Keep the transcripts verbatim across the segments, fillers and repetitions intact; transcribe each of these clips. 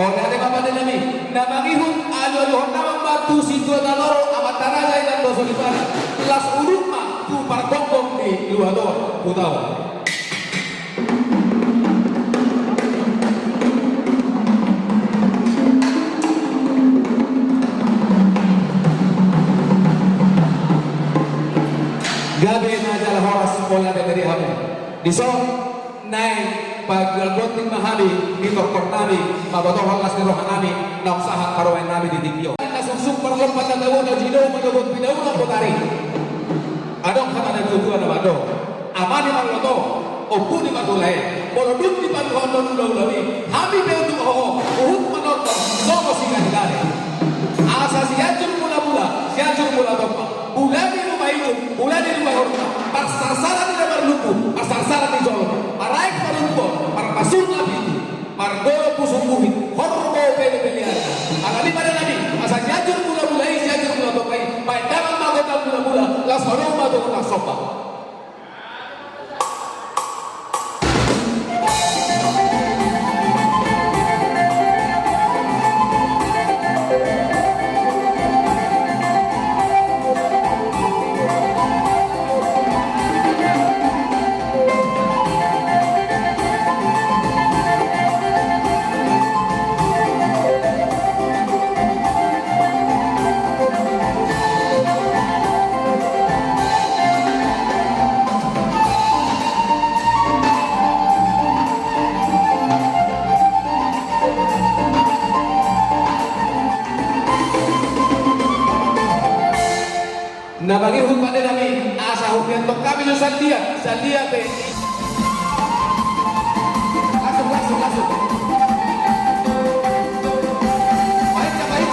Olo, ate ma pande nami, na mangihut alualuhon nama ma tu sintua na lolo, amanta raja, inanta soripada, las uruk ma tu pargonggong ni Luator, Hutaon. Gabe ma jala horas, olo, ate ma di hamu. Dison naeng pajual bonding ma hami di tortor nami, mambotohon las ni roha nami naung sahat parumaen nami di tingki on. Na suksuk parlompan na tabo na jidou, manogot pinaulak botari. Adong hata ni natuatua na mandok: Ama ni marloto, ompu ni marhulae, molo dung dipangihuthon ulaula i, hami pe utuk ho, huhut manongtong songon sigaregare. Asa Sianjur Mulamula, Sianjur Mulatompa, hula ni Lumba Ijuk, hula ni Lumba Horta, parsarsaran ni na marlumbu, parsarsaran ni jolma, maraek marumbuan, marpasur na pitu, margolo pusuk buhit, horbo pelipelian. Alani i ma, alani i, asa Sianjur Mulamula i, Sianjur Mulatompa i, baen damang ma gondang mulamula, laos haluaon ma tu gondang somba. Na mangihut pande nami, asa hupeakhon hami jo salelengon, salelengon pe. Langsung, langsung, langsung. Baik, baik.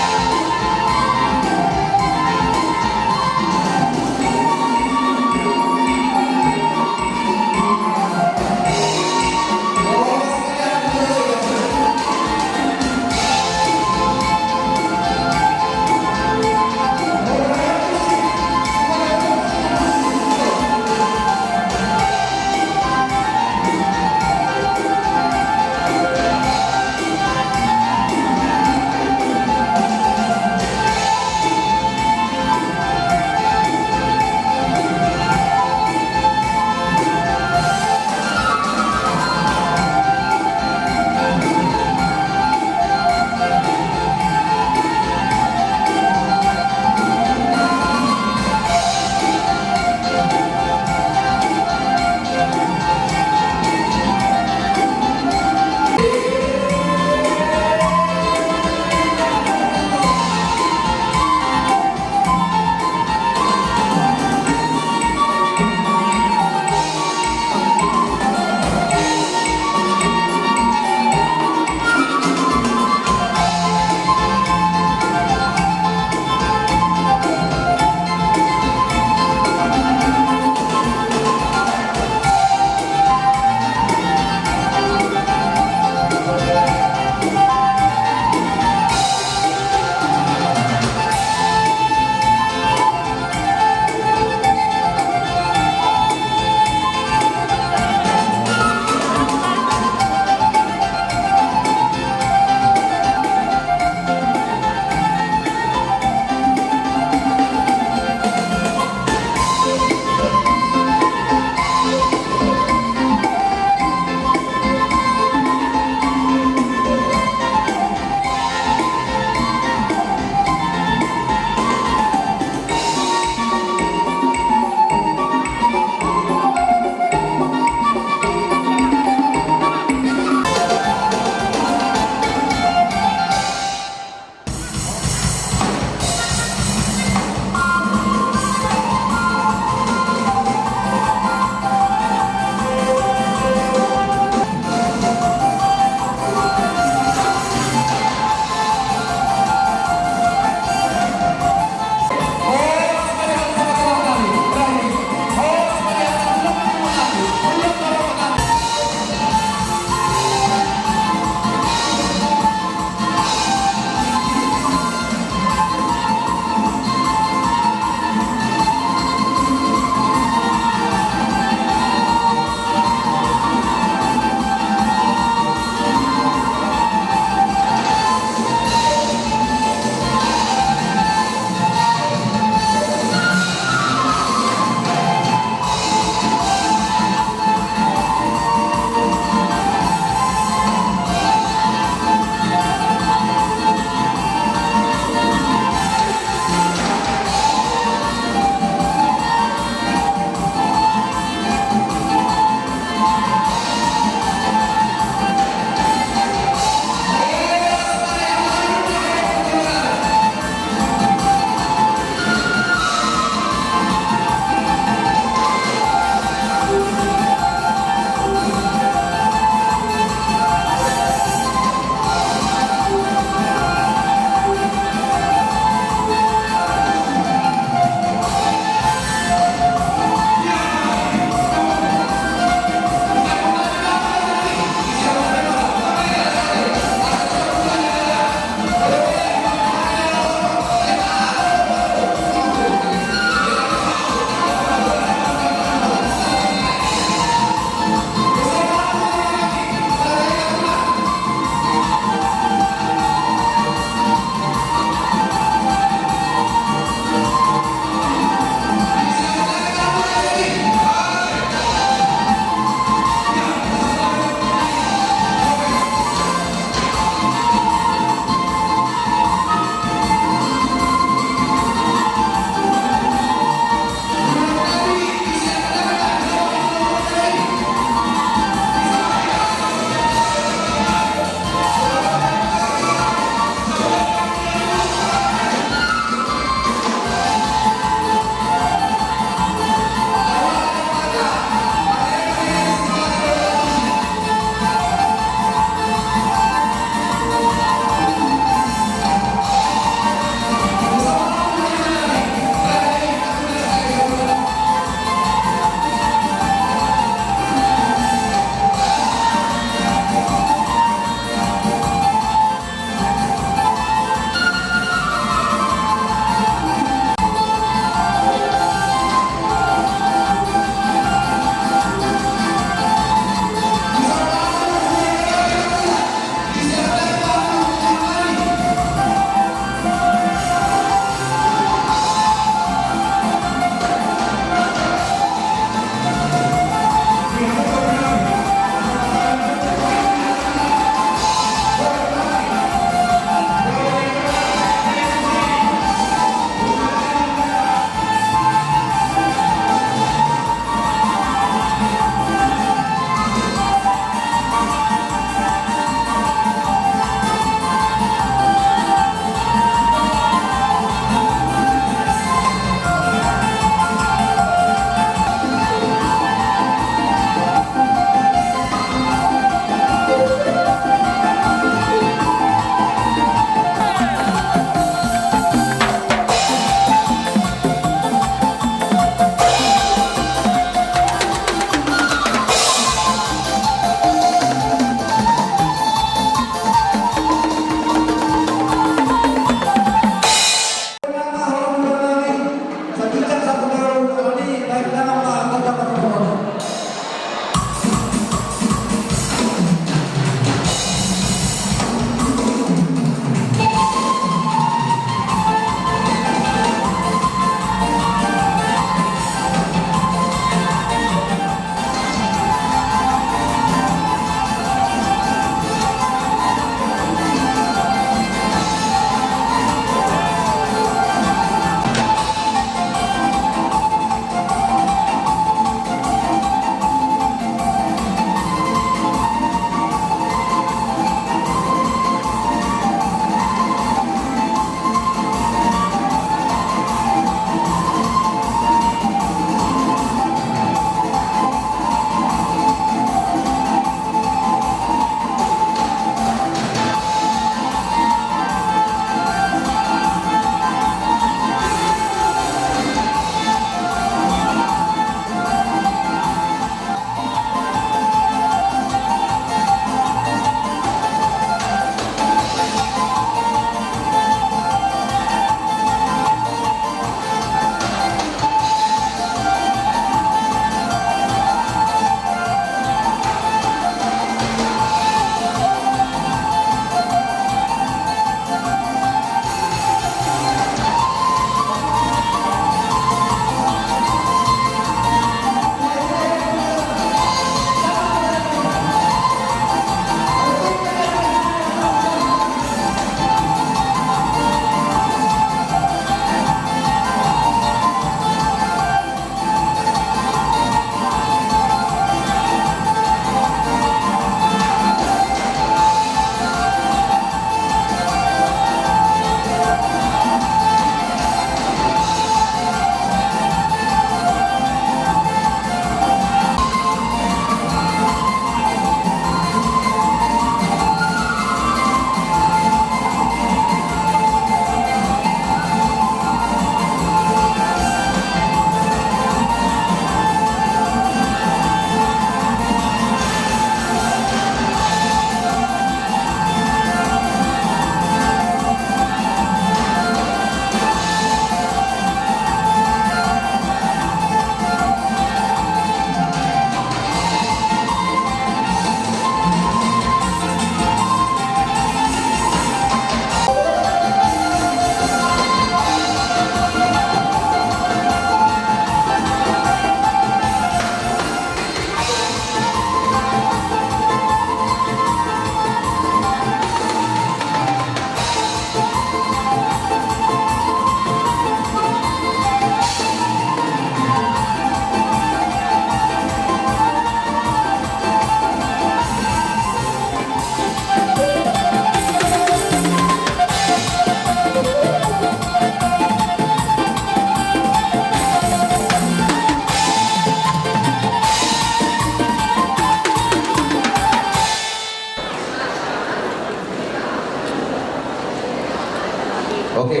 Oke.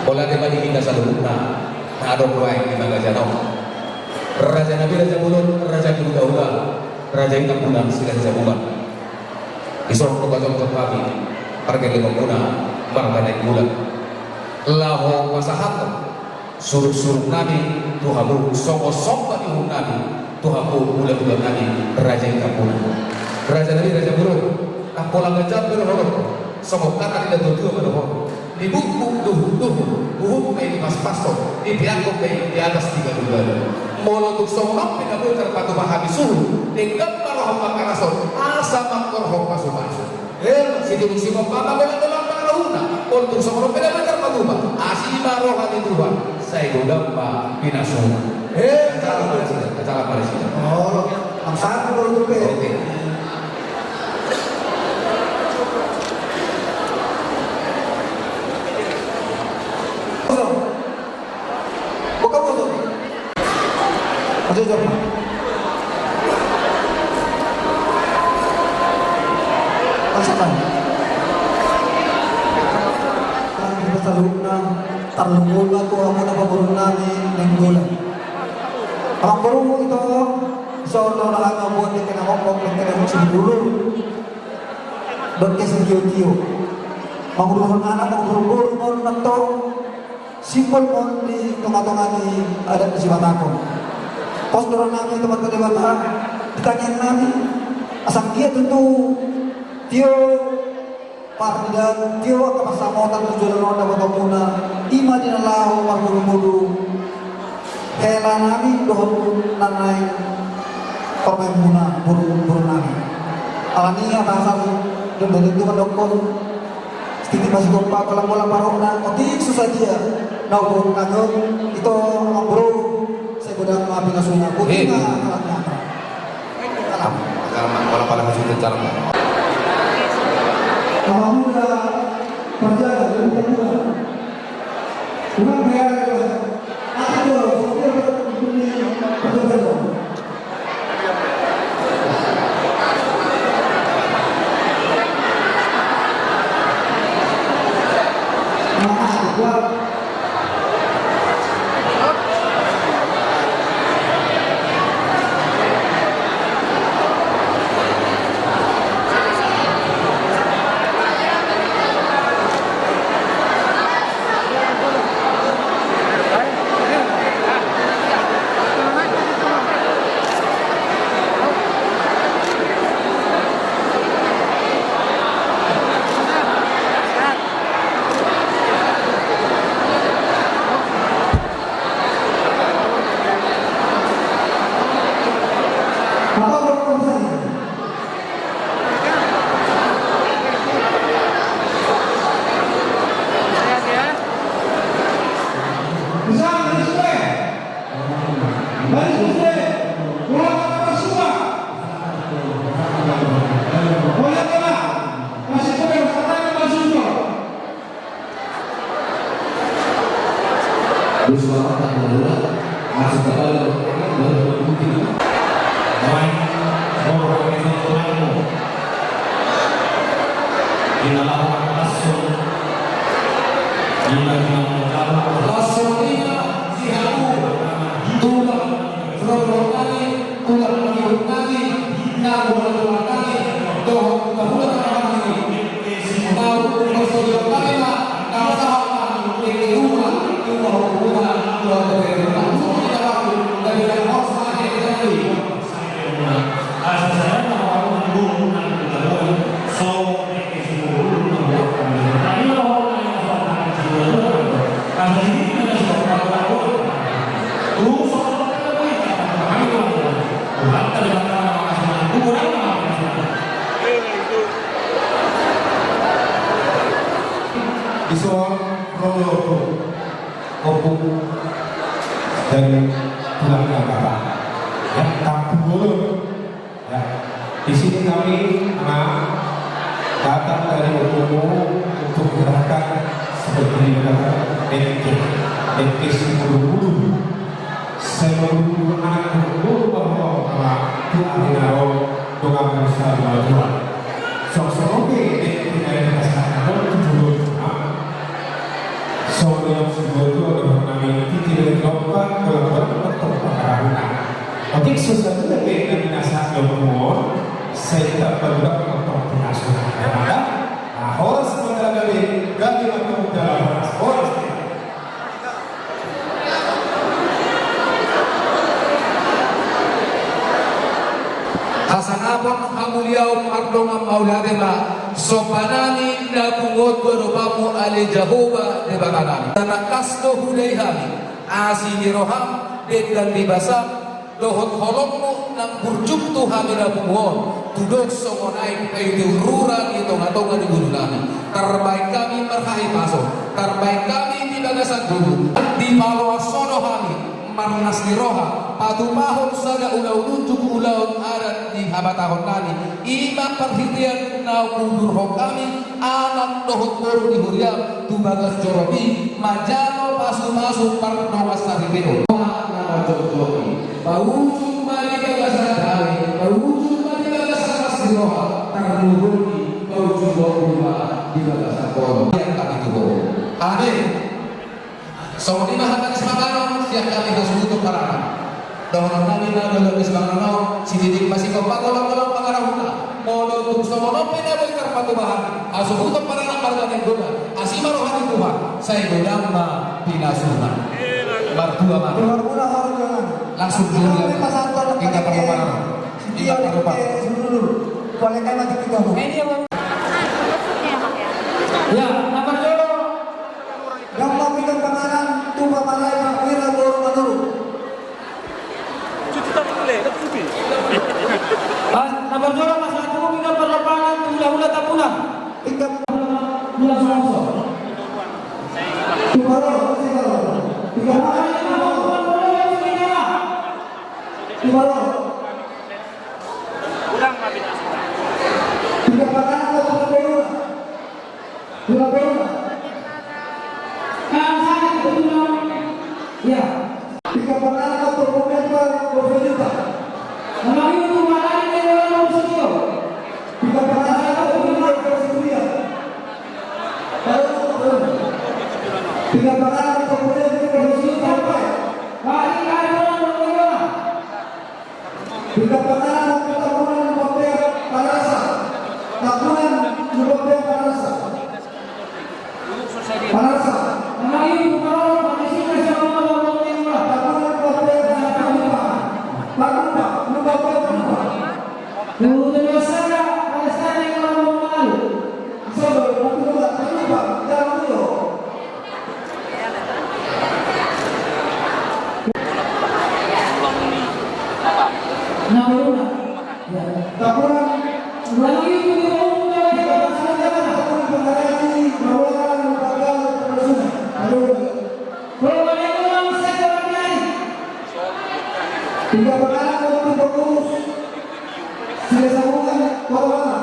Mauliate ma di hita saluhutna na adong nuaeng di bagasan on. Raja nami raja bolon, raja ni hulahula, raja i Tambunan Silahisabungan. Dison hupajongjong hami pargellengonmuna marga Nainggolan laho pasahathon surungsurung nami tu hamu, songon somba ni uhum nami tu hamu hulahula nami raja i Tambunan. Raja nami raja bolon, ndang pola ganjang be dohonon, songon hata ni natuatua ma dohonon: Ni bukbuk duhutduhut, uhum ma i dipaspashon, dipeakhon ma i di atas ni galugalu. Molo tung songon on pe na boi tarpatupa hami suhut, denggan ma roha pangkarason, asa mangkorhon pasupasu. Eh, situtu sipompa ma golanggolang pangarahutna, molo tung songon on pe na boi tarpatupa, asi ma roha ni Tuhan, sai godang ma pinasuna. Eh, acara ma nasida, acara ma nasida. Oh, maksudku molo tung pe. Oke. Kosong. Buka foto. Aja jawab. Rasakan. Kan kita saluhutna, tarlumobi ma tu hamuna pamoruon nami Nainggolan. Amangboru, ito, insya Allah, na laho mambuat dengke na mokmok, dengke na sibulung, dengke sitiotio. Manguruhon anak, manguruhon boru, manguruhon antong. Simbol ma on di tongatonga ni adat ni Sibatak on. Pos do roha nami tu Amanta Debata, di tangiang nami, asa anggiat tutu tio parnidaan, tio angka pansamotan tu joloan on dapotonmuna, i ma di na laho marmudumudum hela nami dohot na naeng parumaenmuna, boruboru nami. Alani i, asa do, do, do, do, do, do, do, Sititi ma sigompa, golanggolang pangarahutna, otik so sadia na huboan hami on, ito amangboru, sai godang ma pinasuna. Boti ma. Salam. Salam, golanggolang pangarahutna, salam. Anak muda, perjalanan, anak muda. Ulang biar, anak muda, setiap dunia, perjalanan. Terus bapak tak boleh masuk ke dalam, baru berhenti. Baik, mau pakai satu lagi. Di dalam langsung. Di dalam langsung. Langsung di dalam. Tulang, tulang nami, tulang nami, tulang nami, dohot tulang nami. Dison ro do ompung, ompung dari tulang ni Amanta. Ya, Kampung Bolon. Ya, di sini kami, anak, datang dari ompungmu untuk menyerahkan seperti ini, kata, dengke, dengke sibulung-bulung. Sai mangulahon anak boru, boru, bahwa, bahwa tu ari na ro dongan bangsa di Madura. Songon i pe dengke na dipasarahon tu boru, Paludak mantong pinasu. Nah, horas ma jala gabe, gabe mantong jala horas. Horas. Hasangapon hamuliaon mardongan mauliate ma, somba nami na pungu on tu adopanmu ale Jahowa Debata nami. Tangkas do hudai hami asi ni roham, denggan ni basam, dohot holongmu nang burju tu hami na pungu on, tudok songon aek paihutihut rura di tongatonga ni ngolu nami. Tarbaen hami marhahipason, tarbaen hami di bagasan ngolu, dipaloas ho do hami marlas ni roha patupahon sada ulaon unjuk, ulaon adat di habatahon nami. I ma parhitean na hudurhon hami anak dohot boru di huriam tu bagas joro i, manjalo pasupasu pardongansaripeon. Dohot na manjojoi, paujung ma di bagasan dame, paujung ma di bagasan las ni roha, tarlumobi paujung ma di bagasan holong. Ia kami tu ho. Amin. Songon i ma hata ni simanganon, sian hami hasuhuton paranak. Dohonon nami ma dohot ni simanganon, sididi ma sigompa, golanggolang pangarahutna. Molo tung songon on pe na boi tarpatupa hami hasuhuton paranak marga Nainggolan, asi ma roha ni Tuhan, sai godang ma pinasuna. Martua ma. Langsung dulu ya. Tinggal paruparan. Tinggal paruparan. Ya, na parjolo. Dang ma pinggan panganan, tupa ma lae, pangkira boru Manurung. Cuci tangan dulu, cuci. Pas, na parjolo, pas satu pinggan panganan, tu hulahula Tambunan. Pinggan panganan, hulahula Sumoso. Tupa ro, tupa ro. Pinggan panganan, tupa ro. Tupa ro. Pinggan panganan, tupa ro. Tulang, tulang. Kan sakit, tulang. Ya. Pinggan panganan, tulang. Pinggan panganan, tulang. Pinggan panganan, tulang. Pinggan panganan, tulang. Pinggan panganan, Tambunan, Lumbampeak, Panarasa. Tambunan, Lumbampeak, Panarasa. Panarasa. Tambunan, Lumbampeak, Panarasa. Panarasa. Panarasa. Tiga perkara untuk pengurus. Sila sambungan, Korban.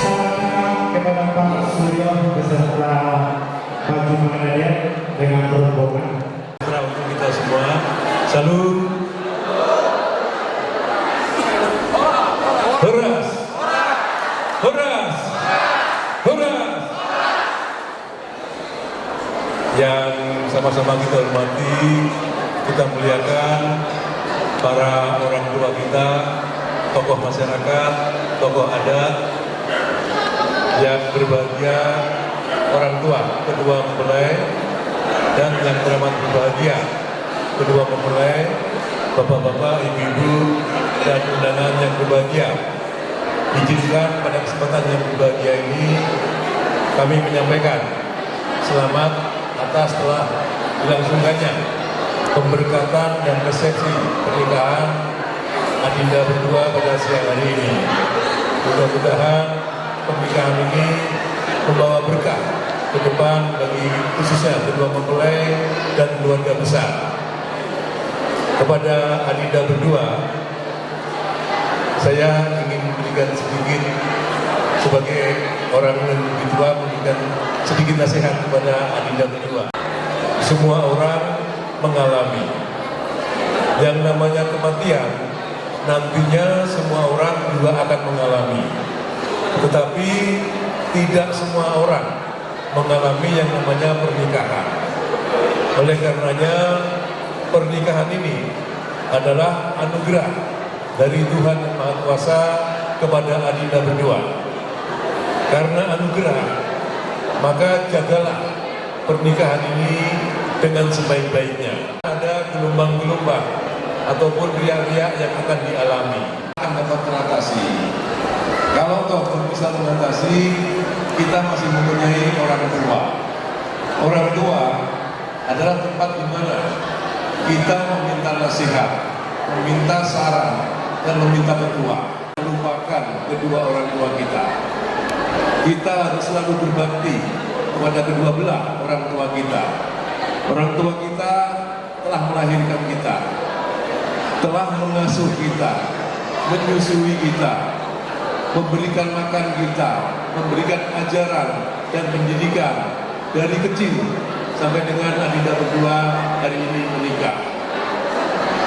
Salam kepada Pak Suryo beserta Pak Jumadi dengan rombongan. Untuk kita semua. Salut. Horas. Horas. Horas. Yang sama-sama kita hormati, kita muliakan para orang tua kita, tokoh masyarakat, tokoh adat, yang berbahagia orang tua kedua mempelai, dan yang teramat berbahagia kedua mempelai, bapak-bapak, ibu-ibu, dan undangan yang berbahagia. Izinkan pada kesempatan yang berbahagia ini kami menyampaikan selamat atas telah dilangsungkannya pemberkatan dan resepsi pernikahan Adinda berdua pada siang hari ini. Mudah-mudahan pernikahan ini membawa berkah ke depan bagi khususnya kedua mempelai dan keluarga besar. Kepada Adinda berdua, saya ingin memberikan sedikit, sebagai orang yang lebih tua, memberikan sedikit nasihat kepada Adinda berdua. Semua orang mengalami. Yang namanya kematian, nantinya semua orang juga akan mengalami. Tetapi tidak semua orang mengalami yang namanya pernikahan. Oleh karenanya, pernikahan ini adalah anugerah dari Tuhan Yang Maha Kuasa kepada Adinda berdua. Karena anugerah, maka jagalah pernikahan ini dengan sebaik-baiknya. Ada gelombang-gelombang ataupun riak-riak yang akan dialami akan dapat teratasi. Kalau toh belum bisa mengatasi, kita masih mempunyai orang tua. Orang tua adalah tempat di mana kita meminta nasihat, meminta saran, dan meminta petua. Melupakan kedua orang tua kita. Kita harus selalu berbakti kepada kedua belah orang tua kita. Orang tua kita telah melahirkan kita, telah mengasuh kita, menyusui kita, memberikan makan kita, memberikan ajaran dan pendidikan dari kecil sampai dengan Adinda berdua hari ini menikah.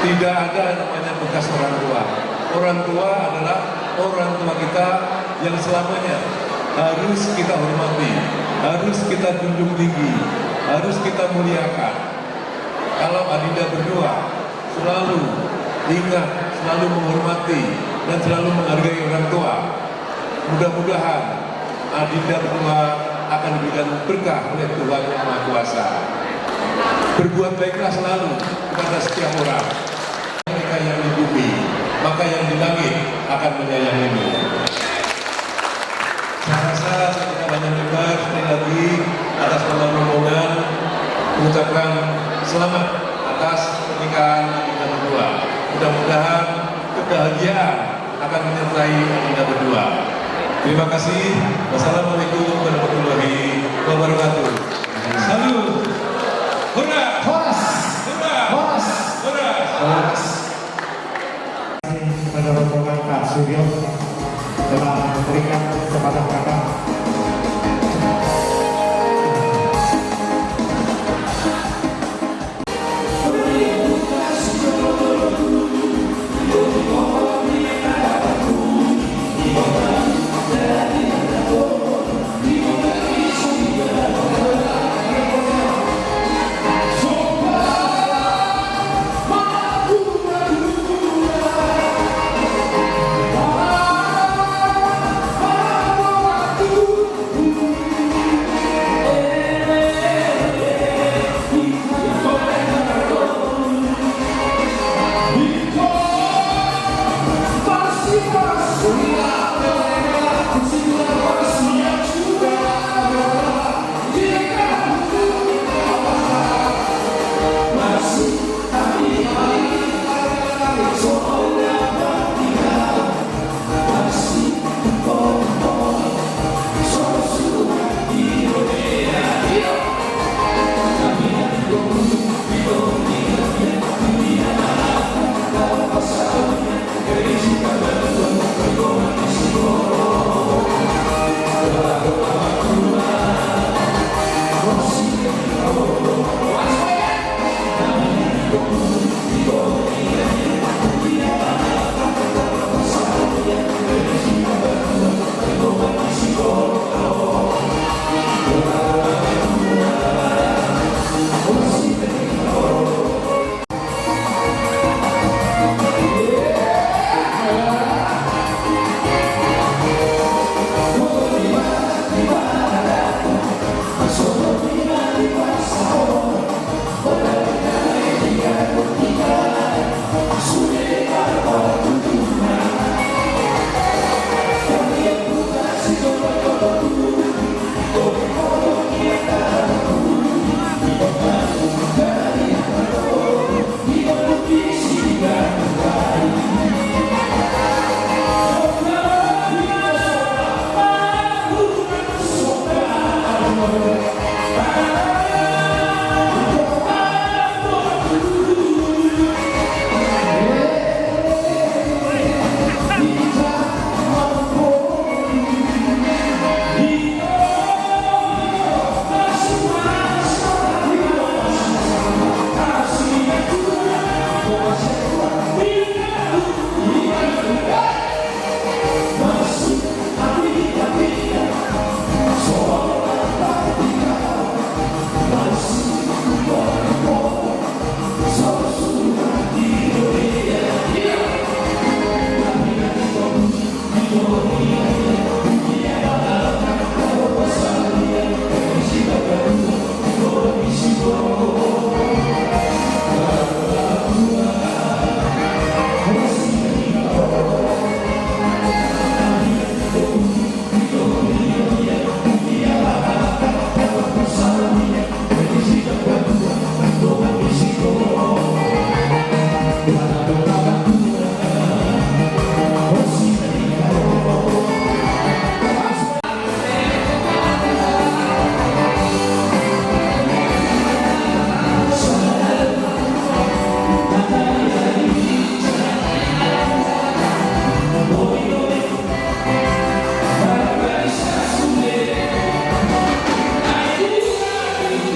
Tidak ada namanya bekas orang tua. Orang tua adalah orang tua kita yang selamanya harus kita hormati, harus kita junjung tinggi, harus kita muliakan. Kalau Adinda berdua selalu ingat, selalu menghormati, dan selalu menghargai orang tua, mudah-mudahan Adinda berdua akan diberikan berkah oleh Tuhan Yang Maha Kuasa. Berbuat baiklah selalu kepada setiap orang. Mereka yang di bumi, maka yang di langit akan menyayangimu. Saya rasa saya tidak panjang lebar, sekali lagi atas nama rombongan mengucapkan selamat atas pernikahan Adinda berdua. Mudah-mudahan kebahagiaan akan menyertai Adinda berdua. Terima kasih. Wassalamualaikum warahmatullahi wabarakatuh. Salut. Horas. Horas. Horas. Horas. Horas. Horas. Kepada rombongan Pak Suryo telah memberikan sepatah kata.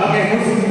Oke, musik.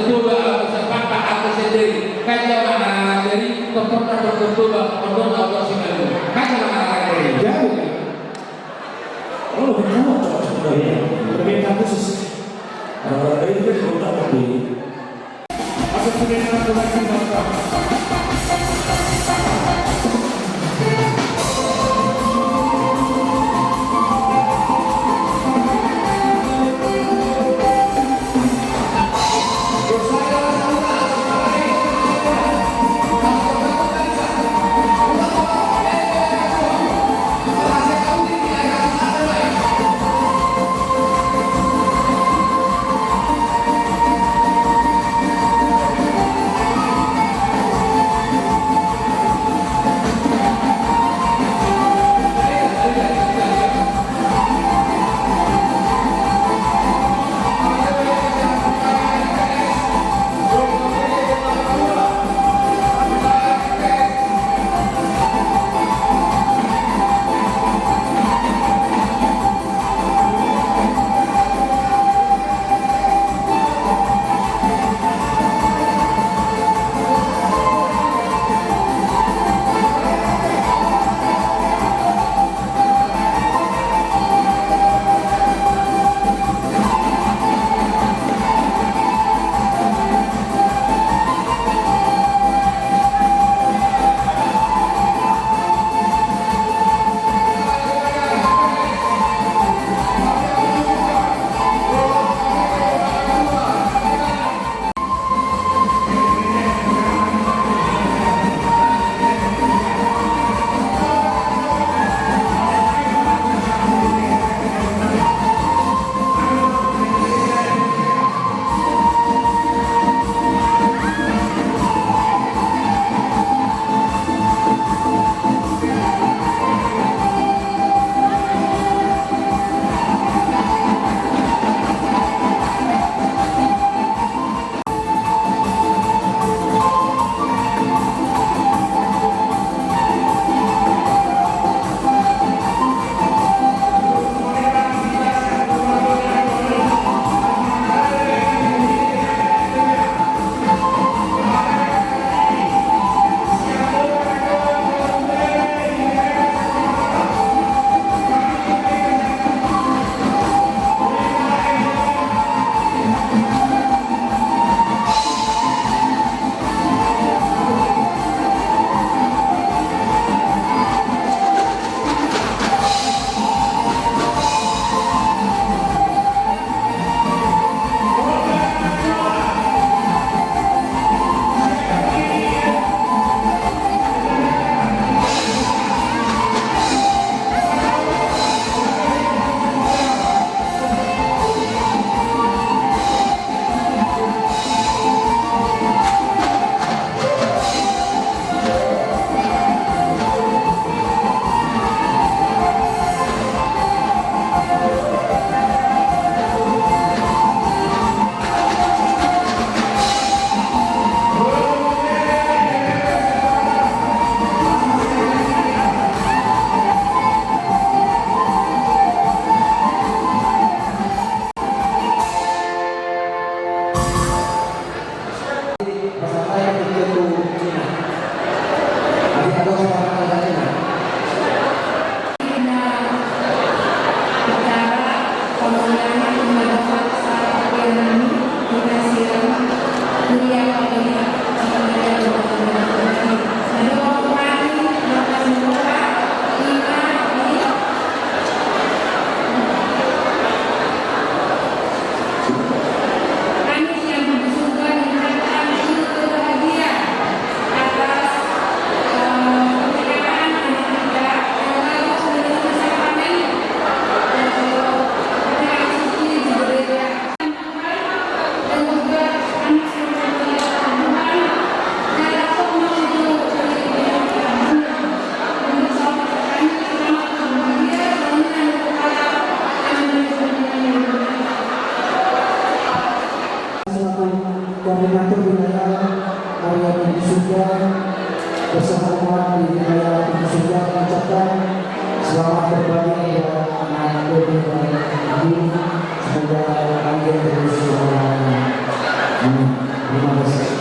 Toba, au dohot sian Pakpak, au dohot sian Deri. Kan jauh ma na dari, tongtong na tongtong Toba, tongtong au dohot sian Galuh. Kan jauh ma na dari. Jauh. Oh, betul, betul, betul, ya. Permintaan khusus. Orang-orang dari itu kan kota tapi. Menantu wilayah Maria di surga, bersama umat di wilayah di surga mengucapkan selamat berbahagia buat anak Dodi dan Ibu. Semoga langgeng terus selama-lamanya. Amin. Terima kasih.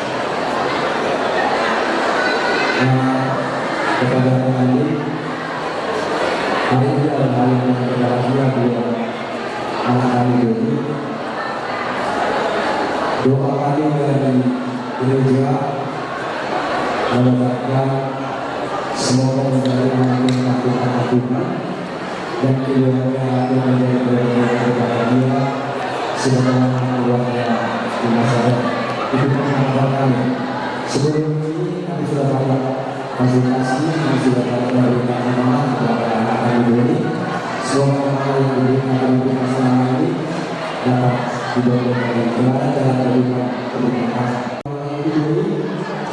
Selamat kepada pengantin. Hari ini adalah hari yang berbahagia buat anak kami Dodi. Doa kami dari gereja mendoakan semoga menjadi anak yang takut akan Tuhan dan keluarga yang menjadi keluarga yang berbahagia sebagaimana keluarga di masa lalu. Itu pengharapan kami. Sebelum ini kami sudah banyak konsultasi, kami sudah banyak memberikan amanah kepada anak kami Dodi. Semoga amanah yang diberikan oleh Tuhan selama ini dapat dibawa dengan baik dalam kehidupan pernikahan.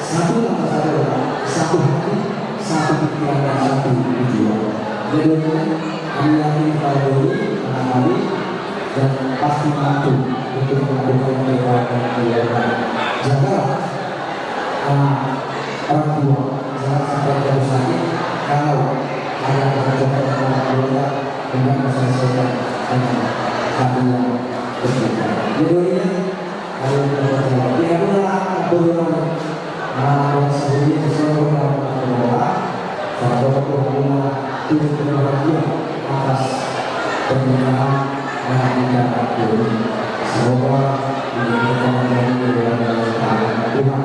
Satu tambah satu adalah satu hati, satu pikiran, dan satu tujuan. Jadi, kami yakin kepada Dodi, anak kami, dan pasti mampu untuk melakukan perubahan dan perubahan. Jagalah, ah, orang tua, jangan sampai jatuh sakit. Kalau ada orang tua yang orang tua, hendaknya selesaikan dengan hati yang terbuka. Jadi, semoga ini menjadi Tuhan.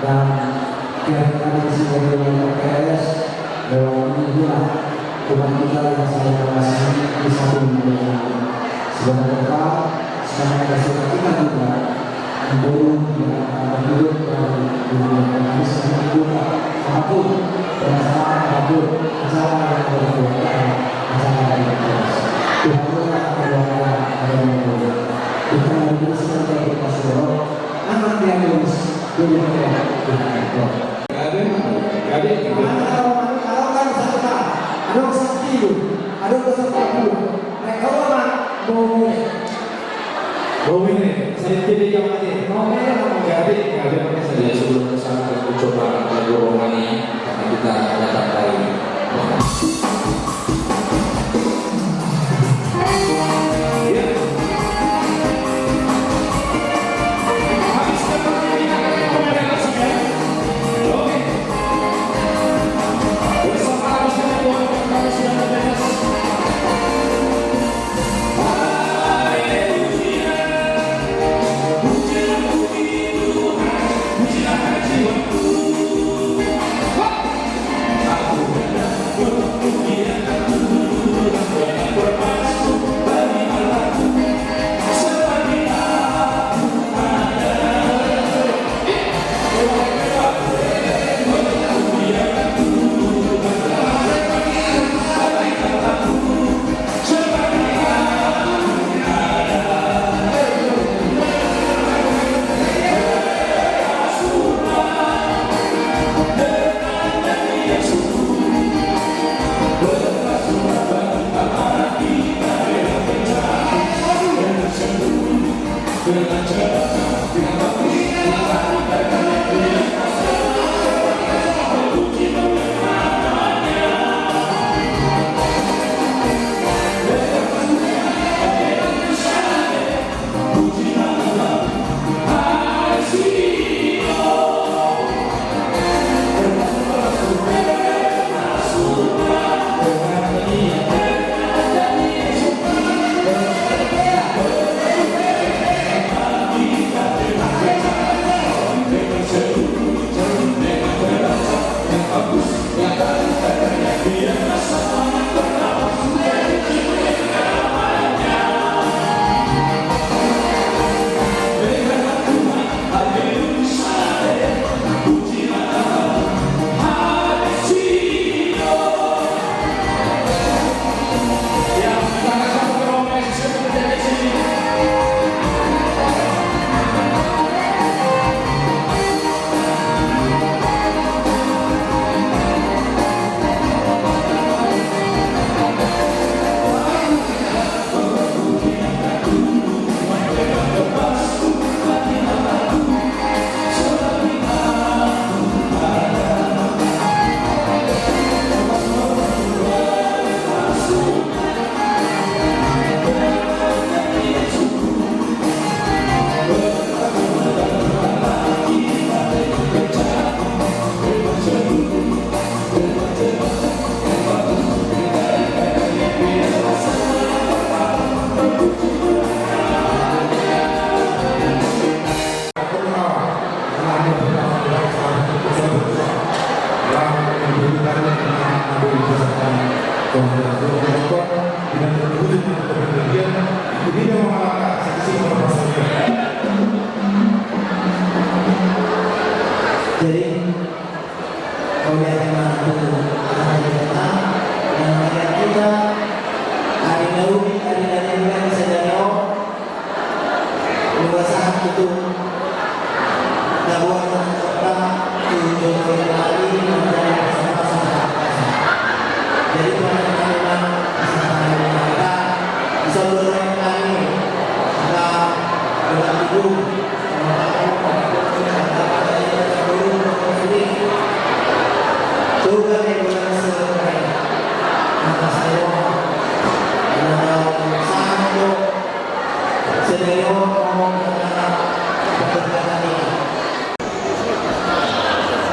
Dan pihak kami di sini dari P S, lewat ini pula, Tuhan kita yang saya kasih di satu dunia ini. Sebagai tempat, sebagai kasih kita juga, menurun, ya, menurun, menurun, menurun, menurun, apapun, permasalahan apapun, acara yang berbuat, acara yang berbuat. Tuhan Allah akan doakan, ada yang menurun. Kita hari ini sedang berdoa, anak yang lulus. Gabe, gabe, gabe. Adong satu, adong satu, adong satu. Gabe, gabe, gabe. Saya sebelum ke sana, kita coba lagu rohani, karena kita datang dari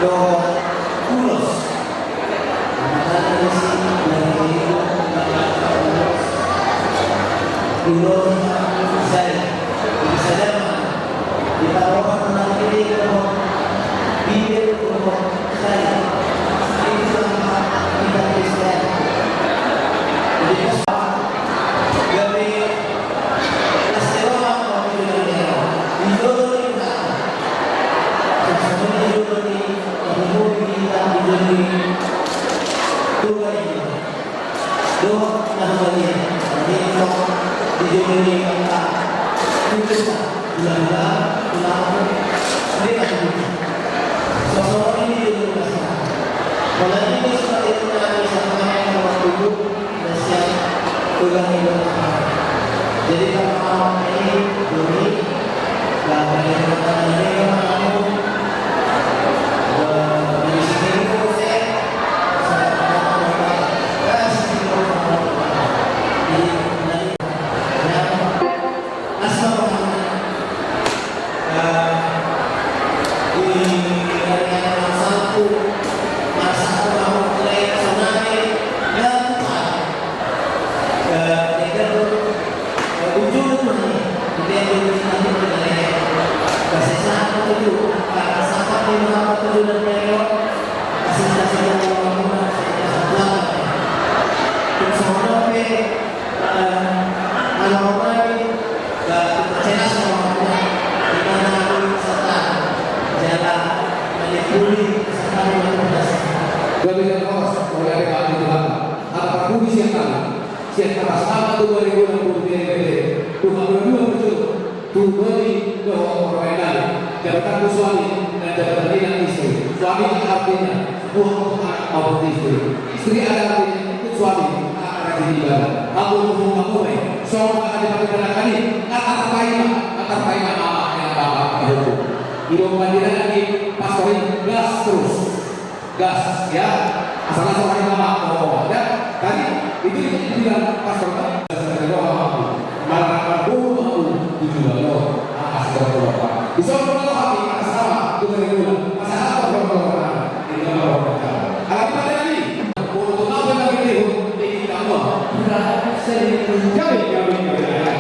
Dohot ulos. Mangkana disi dari Ibu Bapak Ulos. Ulos sai. Bisa dapat. Kita orang menang ini dohot. Bibir dohot sai. Itu sama kita Kristen. Jadi, gabe Jadi, kalau mau ini, doni, nah, dari mata ini, kamu, eh, dari sini, saya, saya, saya, saya, saya, Asma Muhammad. Eh, di hari Sabtu, masa mau mulai senai, dan, eh, dia kan, eh, ujung tuh nih, dia ujung nanti mengenai kasih sayang tujuh, karena sahabat di rumah tujuh dan dia lewat, kasih kasih yang mau, kasih kasih selamat. Terus sama Gabe jala horas, mauliate ma di Tuhanta. Ala parpudi sian hami, sian hata selamat tu dua ribu dua puluh tiga, tu dua ribu dua puluh tujuh. Tu doli dohot horong ni hami. Jabatanku suami dan jabatan inang istri. Suami artinya buah untuk anak maupun istri. Istri ada artinya untuk suami, anak rajin ibadah. Ampun, ampun, ampun, eh. Songon hata di panggilan kami, kata terpaima, kata terpaima mama dengan bapa dihukum. Hidup pandiran lagi, pastor ini gas terus. Gas, ya. Asal-asal hari mama, oh, ya. Tadi, itu yang dibilang pastor kan? Gas dari roh aku. Malah aku, aku, tujuh dohot. Ah, astagfirullah. Di sana hati, asal, bukan di gula. Asal apa, bukan di gula. Di dalam roh kita. Alat pada ini. Untuk apa yang kita lihat? Di kita, oh. Gabe, gabe, gabe, gabe.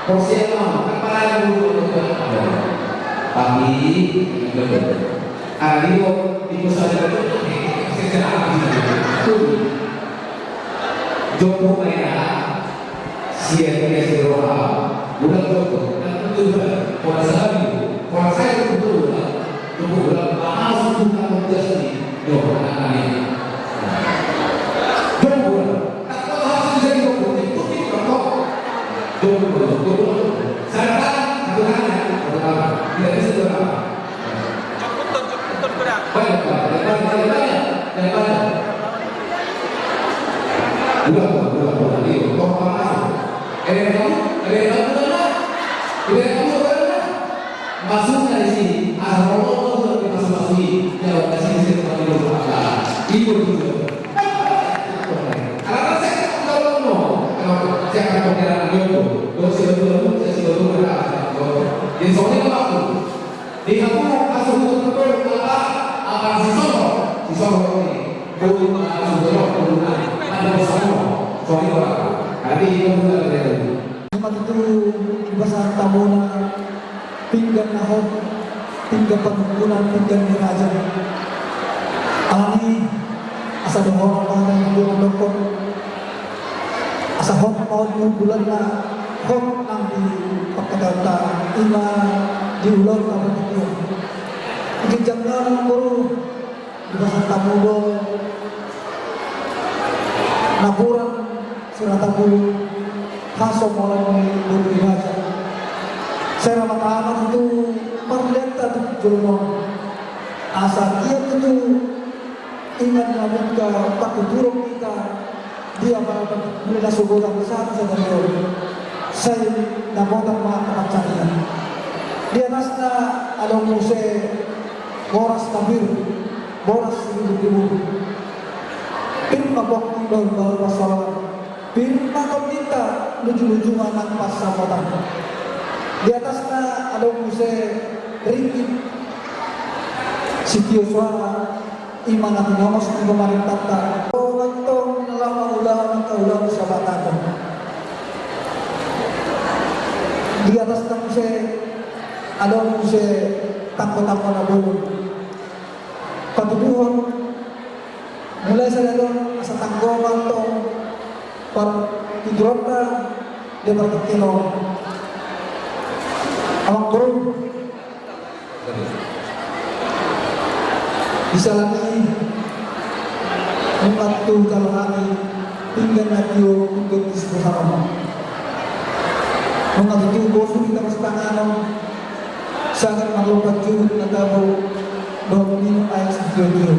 Porsi yang mau, kan parah yang dulu untuk orang. Tapi, ada juga. Ada juga, di pusat itu, secara habis. Jompo main, siap dia si Roha, udah jompo, kan betul kan? Kalau salah itu, kalau saya itu betul kan? Jompo udah, mahal sudah kan, just nih, yo, anak-anak ini. Jompo udah. Masukna di sini, asa holong do dipasu-pasui, jawab kasih di sini tempat tidur. Nah, itu juga. Ala rasa kita tahu no. Kalau saya akan pakai anak dia tu, kalau saya tu, saya sudah tu berapa? Jadi soalnya waktu di aku masuk ke tempat apa? Apa si Soro? Si Soro ini. Bulu, ah, si Soro, bulu, ah, ada di sana. Soalnya apa? Nanti kita buka dari tadi. Ima tutu di bagasan tabona, pinggan na hot, pinggan panungkunan, pinggan ni raja. Alani, asa dohonon ma hata ni Tuhan dohot, asa hot ma on di unggulanna, hot nang di pangkataionta, ima di ulaonta partingkian. Di ginjang ni on, amang boru, di bagasan tamu do napuran sirata bulu, hasongolan ni boru ni raja. Sai ra ma tahamat tu parlianta tu joloan on. Asa ia tutu ingan na buka patuturok hita. Dia ma mulai na so godang satu sadari on. Sai na godang ma pancarian. Di atasna adong muse boras na pir, boras siribu-ribu. Pir ma pongki bahul-bahul pansamotan. Pir ma tondinta luju-luju ma nang pansamotan. Di atasna adong muse ringgit sitio soara. Ima na tinongos ni pamarentanta. O, mantong na laho mangula, mangula sabatahon. Di atasna muse adong muse tanggo-tanggo na bolon. Patuduhon, mulai sadari on asa tanggo ma antong partituronta di partingkian on. Amang boru. Di siala ni i, nunga tutu jalo hami pinggan na tio, pinggan ni sibosanon. Nunga tutu bosur hita marsipanganon, sagat marlompan juhut na tabo dohot minum aek sitio-tio.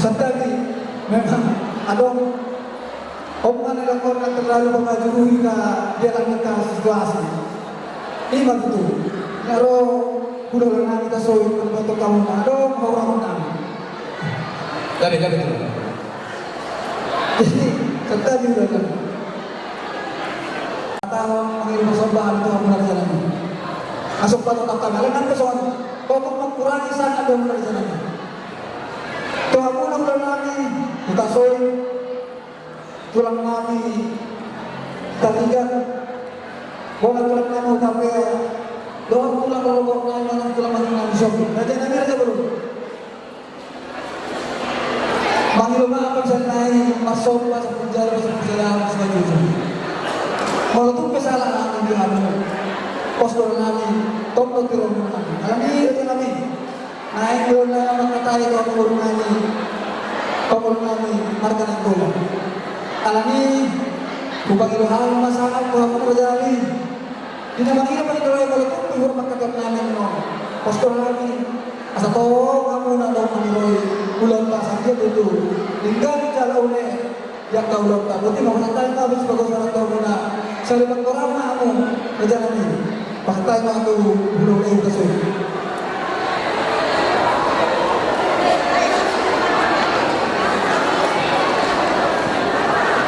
Santabi, memang adong. Om mana lakon na terlalu mengajurui na dia langit ka situasi. Ima tutu. Naro kuda nami tasoit, mana betul kamu na adong, orang nami. Gabe, gabe tu. Jadi, kata dia udah kan. Kata mengirim persembahan tu amuna di jalan. Masuk pada kata, kalian kan pesoan. Kau mengurangi sana ada amuna di jalan. Tu amuna udah nami, tasoit. Tulang nami Tarigan, bona tulang nami Hutapea, dohot tulang rorobot nami manang tulang matua nami Sopi. Raja nami, raja bolon. Mangilo maaf sian nai, marsomba, sampulu jala, sampulu jala, sampulu jala. Molo tung pe sala nami di hamu, pos do nami, tong do tiromu nami. Alani raja nami. Naeng do na mangkatai tu hamu boru nami, tu boru nami marga Nainggolan. Alani, hupangido hami ma sangap tu hamu raja nami. Di na mangido pangidoan molo tung pe hurang mangkatai nami annon. Pos do hami, asa tong hamu na adong maniroi ulaon basa dia tutu. Denggan jala une. Ia kau lompa, berarti mau santai ma habis bagus orang tua muna. Sali pangkorang ma hamu, raja nami. Pasantai ma tu gunung ni tasoit.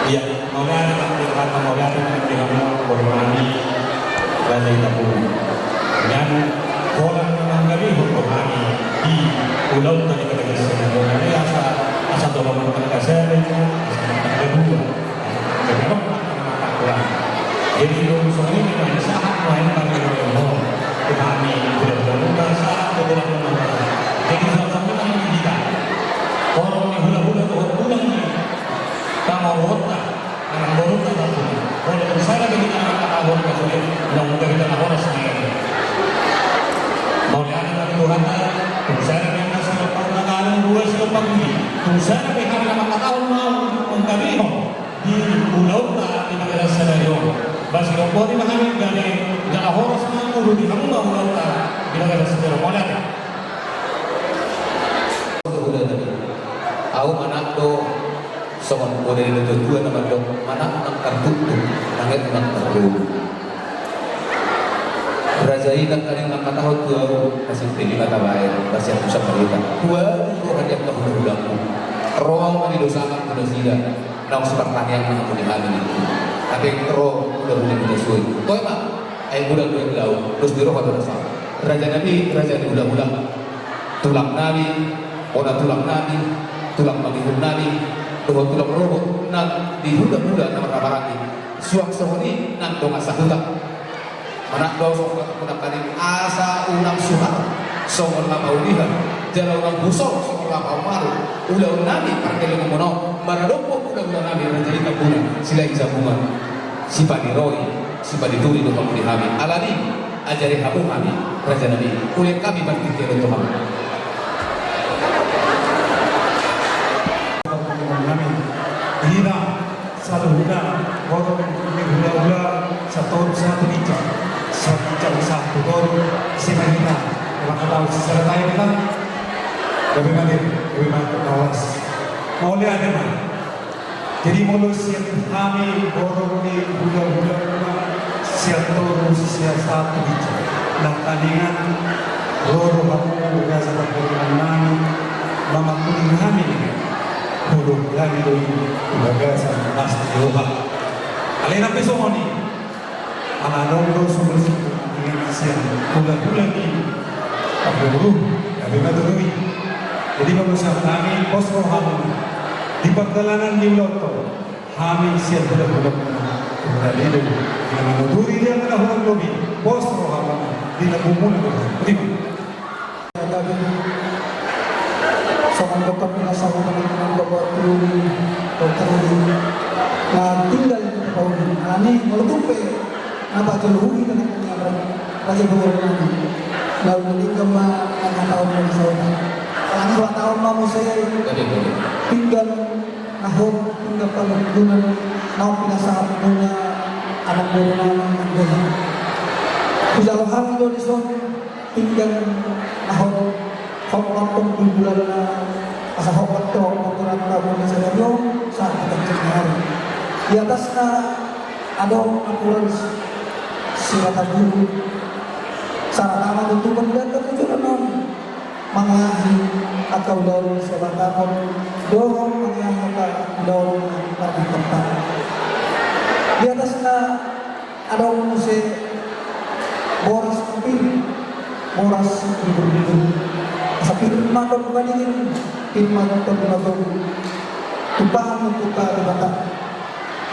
Ia, mau na, mau na, mau na, mau na, Rohani, Raja Hutapulu. Nian, holan na manggabehon rohani di ulaonta di bagasan on. Asa, asa tolong mangkasaring, asa mangkabua. Jadi, memang mata-mata kurang. Jadi, lu songon i, memang sahat main bagi rohani. Rohani, hula-hula, sahat tu hula-hula. Jadi, salah satu kan kita. Orang ni hula-hula, tu hula-hula ni. Tama hota. Anak boru tak mampu. Kalau misalnya kita anak tahun kasih, undang-undang kita nak horas ni. Mau dia anak Tuhan tak? Misalnya kita sama orang anak dua siapa pagi. Misalnya kita anak tahun mau mengkabihon di ulaonta di bagasan sadari on. Basi rombongan di mahami dari jala horas manguru di hamu ulaonta di bagasan sadari on. Mau dia. Au manat do. Songon poda ni natuatua na mandok, manat nang tartuktuk, nang aek nang tarboru. Raja i nangkaning mangkatahon tu au, na sinteni ma tabaen, basian tu sangkapta. Tu au roha ni angka hulahulangku. Ro au mangido sangap tu nasida, naung sipartangiangan ma hamu di hami ningku. Hape ro hulahula ni na suai. Toe ma, ai godang do aek laut, dos di roha do rasa. Raja nami, raja ni hulahula. Tulang nami, bona tulang nami, tulang mangihut nami, dohot tulang rorobot nang di hulahula na marhahamaranggi. Suang songon i nang dongan sahuta. Manat do songon i nangkaning asa unang suhar songon na paulihan, jala unang husor songon na paumalu. Ulaon nami parkelengon on maradophon hulahula nami Raja i Tambuna, Silahi Jambungan, sipaniroi, sipanituri do hamu di hami. Alani, ajari hamu hami, raja nami, ulang hami martingki tu hamu. Nami, hina, saluhutna, horong ni hulahula, satoru sahat tu ginjang, sahat ginjang sahat tu toru, ise ma hita, maka tau sisaratai hita, gabe ma, gabe ma, na horas. Mauliate ma. Jadi molo sian hami horong ni hulahula, sian toru sahat tu ginjang, nangkaningan ro do hamu di bagasan parkelengon nami, mamangkuling hami, hodong hami do i di bagasan las ni roha. Alai nang pe songon i. Ala adong do sumber-sumber dengan sian hulahula ni parboru, gabe ma tutu i. Jadi molo sian hami, pos rohamuna di pardalanan ni ulaonta, hami sian hulahula, hulahula i do na manuturi di angka na hurang lobi, pos rohamuna di lambungmuna do. Boti ma. Gabe songon dokter pinasahutan, dokter Rudi, dokter Rudi na tinggal di Tapauli. Alani molo tung pe na pajolo huhut tadi punya raja dua nami. Lalu meninggal ma hanya tahun yang sama. Alani dua tahun ma muse tinggal na hot, tinggal panungkunan naung pinasahat muna anak boru nami. Hujalo hami do dison. Pinggan na hot, hot mantong bulbulanna, asa hot mantong pangkoranta muna sadari on sahat tu tongon ni ari. Di atasna adong aturan si Batak Guru. Sarat ma tutu pangkoranta tu joloan on mangeahi angka ulaon ni siabatangon dohot mangeahi angka ulaon ni parmantong. Di atasna adong muse boras pir, boras bibur-bibur. Asa pir ma tong na dingin, pir ma tong na togu. Tumpahon ma tu Debata.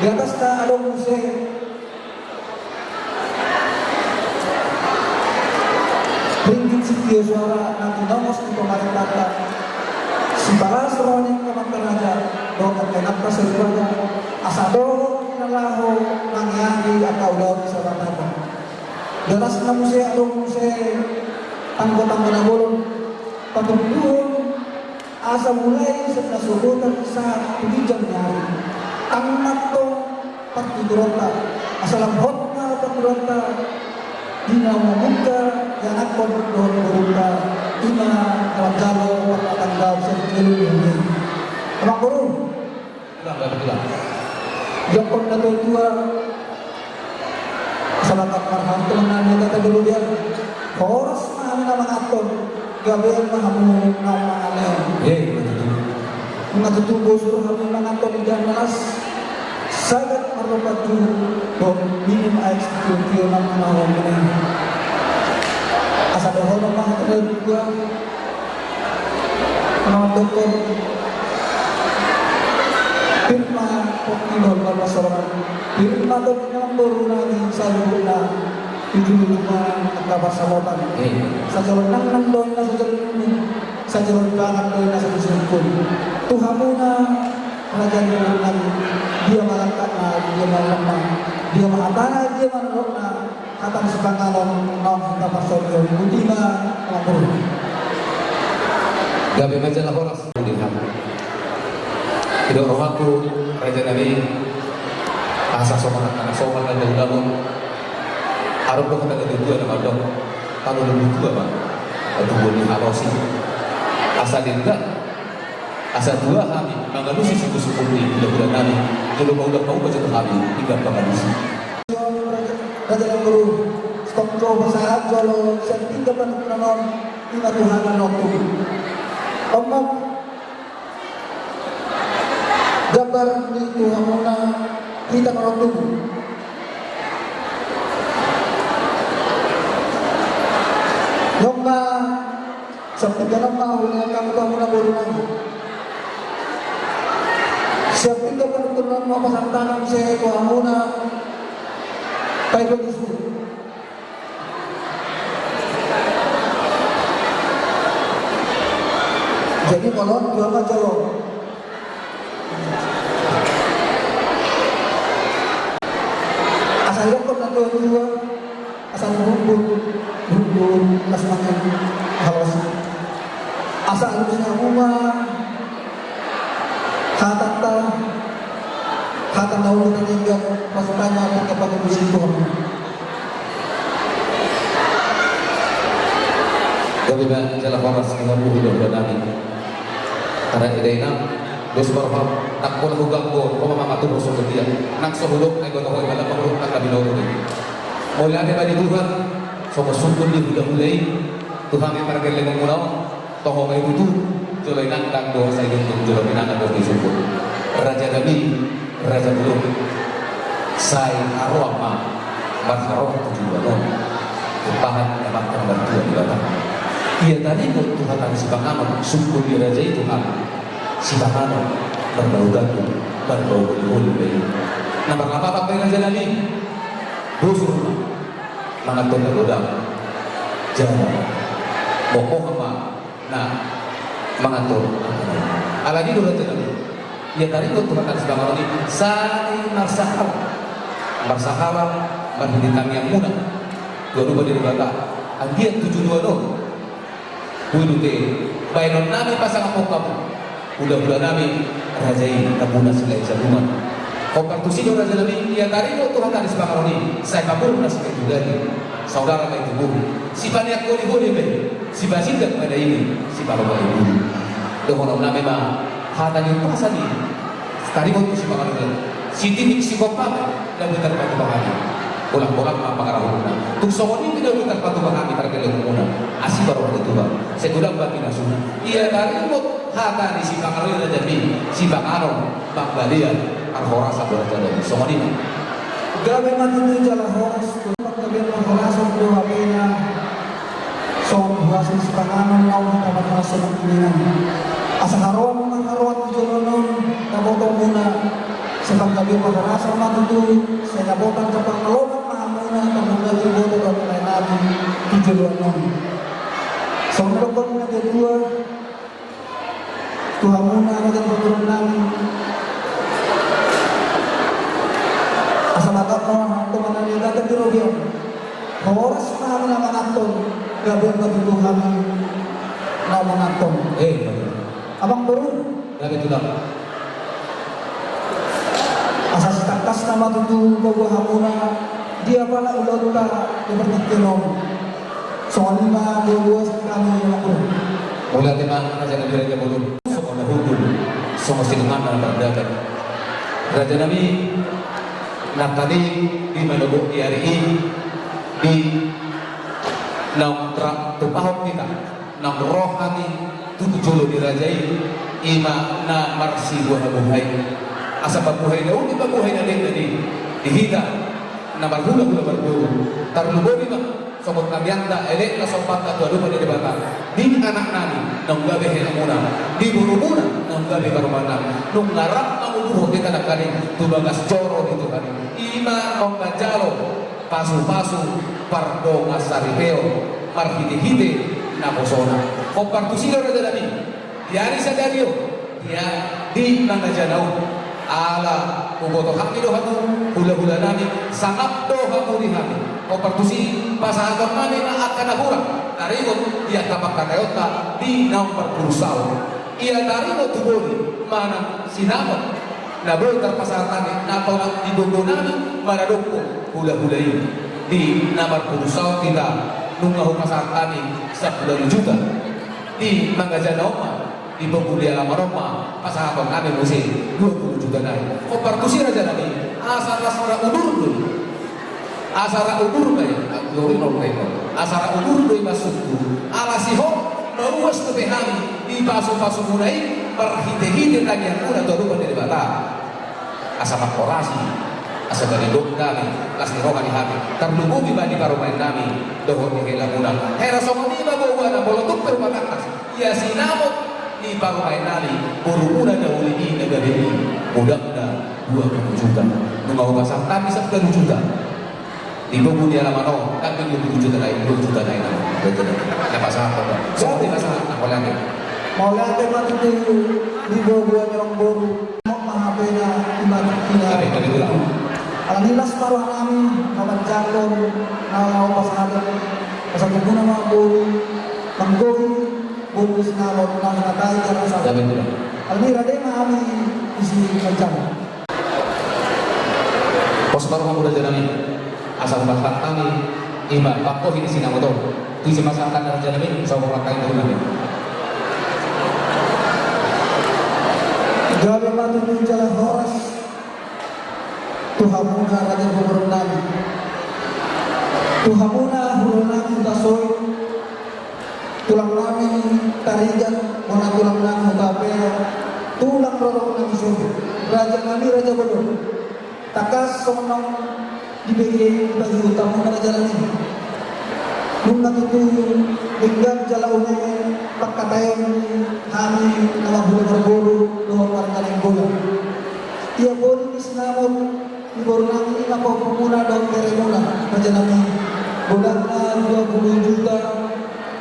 Di atasna adong muse ringgit sitio suara na tinongos ni pamarentanta. Sipalas roha ni angka raja dohot angka inanta saripada. Asa adong na laho mangeahi angka ulaon ni siabatangon. Di atasna muse adong muse tanggo-tanggo na bolon patumbuhon asa mulai sian nasogotan sahat tu ginjang ni ari. Tang mantong partituronta asa lam hot ma partituronta di na mamungka ianakhon dohot borunta, i ma na manjalo parpatanggaon sian jolo ni hami. Amang boru. Bilang, bilang. Didok na tua-tua, sabakat marhata ma na nian, hata jolo dia. Horas ma hami na manganhon, gabe ma hamu na mangalehon. Eh, ima tutu. Ima tutu bosur hami manganhon di jam las. Sagat marlopat tu, do, minum aek sitio-tio nang na hon mene. Asa dohonon ma hata na dua. Nang dokon. Pir ma pongki dohot parsaoran. Pir ma dohot nang boru nami saluhutna. Itu cuma angka parsaoran. Eh. Sajolo nang nang do inna sajolo nang. Sajolo pangan do inna sajolo sungkun. Tu hamuna. Raja ni boru nami, dia ma langkatna, dia ma ombasna, dia ma hatana, dia ma nidokna, hata ni sipanganon, naung hita parsondon, botima, amang boru. Gabe ma jala horas, di hami. Didok rohangku, raja nami, asa somal, asa somal, raja udamu. Adong do hata ni tutua na mandok, tano ni tutua ma, tubuan ni halosi. Asa denggan, asa tua hami mangalusi sungkun-sungkun ni hulahula nami, jolo mauda-uda jolo hami, tinggal pangalusi. Raja nami boru, stop jolo pasahat jolo, sian tinggal panungkunan on, ima Tuhan na nonton. Om, om, gambar ni tu hamuna, hita na nonton. Nunga, Siap tinggal ma hulahula nami, hamuna boru nami. Siap tinggal panungkunan ma pasahat tangan muse tu hamuna. Paidua di suhut. Jadi molo on dua ma jolo. Asa idokkon na dua-dua. Asa rumbun, rumbun, las mangan, halas. Asa alus na uma, hatanta, hata na ulu na nenggan, pas tanya, apa kapan di situ. Gabe ma jala horas ni hamu hulahula nami. Karena ida inang, dos barham, tak pola huganggo, ho ma mangatur songon dia. Nang so hudok, ai gotong ho, i ma na pangurut, nang na binoto i. Mauliate ma di Tuhan, songon sungkun ni hulahula i, tu hami pargellengon muna on, toho ma i tutu, jolo inang dang do, sai dungdung jolo pinangan dos ni sungkun. Raja nami, raja bolon, sai haroan ma, marharoan tu joloan on. Tumpahan ni Amanta na martua Debata. Ia taringot tu hata ni sipanganon, sungkun ni raja i tu hami. Sipanganon, marbau gandum, marbau holiholi ma i. Na marlapatan pe raja nami. Bosur ma. Mangan tong na godang. Jala. Bokoh ma. Na. Mangan tong. Alani do raja nami. Ia taringot tu hata ni sipanganon i. Sai marsahala. Marsahala. Marhite tangiang muna. Dua rupa di Debata. Anggiat tu joloan on. Boi do te, baenon nami pasangaphon hamu, hulahula nami, raja i, na munas lae jabungan. Hombar tusi do raja nami, ia taringot tu hata ni sipanganon i, sai pamurnas ma i tu daging, saudara ma i tu boru, sipaneang holiholi ma i, sipasindak ma i, siparoha ma i. Dohonon nami ma, hata ni umpasa ni, taringot tu sipanganon i, sititik sigompa ma i, na boi tarpatupa hami. Holan-holan ma pangarahutna. Tung songon i pe na boi tarpatupa hami pargellengon muna. Asi ma roha ni Tuhan. Sai godang ma pinasuna. Ia taringot hata ni sipanganon i raja nami. Sipanganon, pambalian, parhorasan do raja nami. Songon i ma. Gabe ma tutu jala horas. Panggabean parhorasan do hapena. Songon huaso ni sipanganon naung hita parhorasan on. Asa haroan ma haroan tu joloan on, na botong muna, sai panggabean parhorasan ma tutu, sai na botong jala parlomak ma hamuna, na muna tu boto dohot lae nami, tu joloan on. Songon dokkon na kedua, tu hamuna raja ni parboruon nami. Asa mangkap ma, tu mana ni kata di robian. Horas ma hami na manganhon, gabe ma tutu hami na manganhon. Eh, amang boru. Gabe tulang. Asa sitangkasna ma tutu paboa hamuna, dia pala ulaonta di partingkian on. Songon i ma boa-boa sian hami, amang boru. Mauliate ma, raja nami raja bolon. Songon na hundul, songon sinungan na mardalan. Raja nami, nangkaning di manogot ni ari i, di naung ra-, tumpahon hita, naung ro hami tu jolo ni raja i, i ma na marsibuhabuhai. Asa pambuhai na uli, pambuhai na denggan i di hita na marhulahula marboru. Tarlumobi ma songon tangiangta, elekna, sombaonta tu adopan ni Debata, di anaknami naung gabe helamuna, di borumuna naung gabe parumaenna. Nunga rap manguburhon hita nangkaning tu bagas joro ni Tuhan i. I ma naung manjalo pasupasu pardongansaripeon marhitehite naposona. Hombar tusi do, rajanami, di ari sadari on, ia di mangajana on. Ala huboto hami do hamu, hulahulanami, sangap do hamu di hami. Hombar tusi, pasahatonnami ma angka na hurang taringot di angka pangkataionta di naung marpudun saut. Ia taringot tu boli manang sinamot na boi tarpasahat hami, na tolap di gogonami maradophon hulahula i. Di na marpudun saut hita, nunga hupasahat hami sampulu ualu juta. Di mangajana on ma, di pogu ni alaman on ma, pasahatonnami muse dua pulu juta nai. Hombar tusi, rajanami, asa las ra udur do i. Asa ra udur do i, ah, dua pulu nol do i. Asa ra udur do i maksudhu, ala sihol mauas dope hami di pasupasumuna i marhitehite tangiangmuna tu adopan ni Debata. Asa manghorasi, asa gabe gok hami, las ni roha ni hami, tarlumobi ma di parumaennami dohot di helamuna. Hera songon i ma buabuana, molo tung pe rumatangkas, ia sinamot ni parumaennami, borumuna na uli i, na gabe i, godangna dua pulu juta. Nunga hupasahat hami sampulu juta. Di pogu ni alaman on, ndang pe dua pulu juta nai, dua juta nai nama. Betul. Na pasahat on. Songon i ma sahat, na mauliate. Mauliate ma tutu di buabua ni amangboru. Mok ma hapena, ima tutu na. Gabe, gabe tulang. Alani las ma rohanami mamanjangkon na laho pasahaton. Pasahaton muna ma boru, manggohi boru ni sinamot, na hinatai jala sahur. Gabe tulang. Alani rade ma hami disi manjalo. Pos ma rohamu, rajanami, asa hupasahat hami ima panggohi ni sinamot on. Tu ise ma sahat na, rajanami, songon nangkin tu nami. Gabe ma tutu jala horas tu hamuna raja ni pamoruonnami. Tu hamuna hulahula nami Hutasoit, tulang nami Tarigan, bona tulang nami Hutapea, tulang rorobot nami Sobi. Raja nami, raja bolon. Tangkas songon naung dibege, dibagi hutangmuna, raja nami. Nunga tutu denggan jala ume pangkataion ni hami na marhula marboru dohot marga Nainggolan. Ia boli ni sinamot ni boru nami, ima pahompu muna dohot bere muna, raja nami. Godangna dua pulu juta.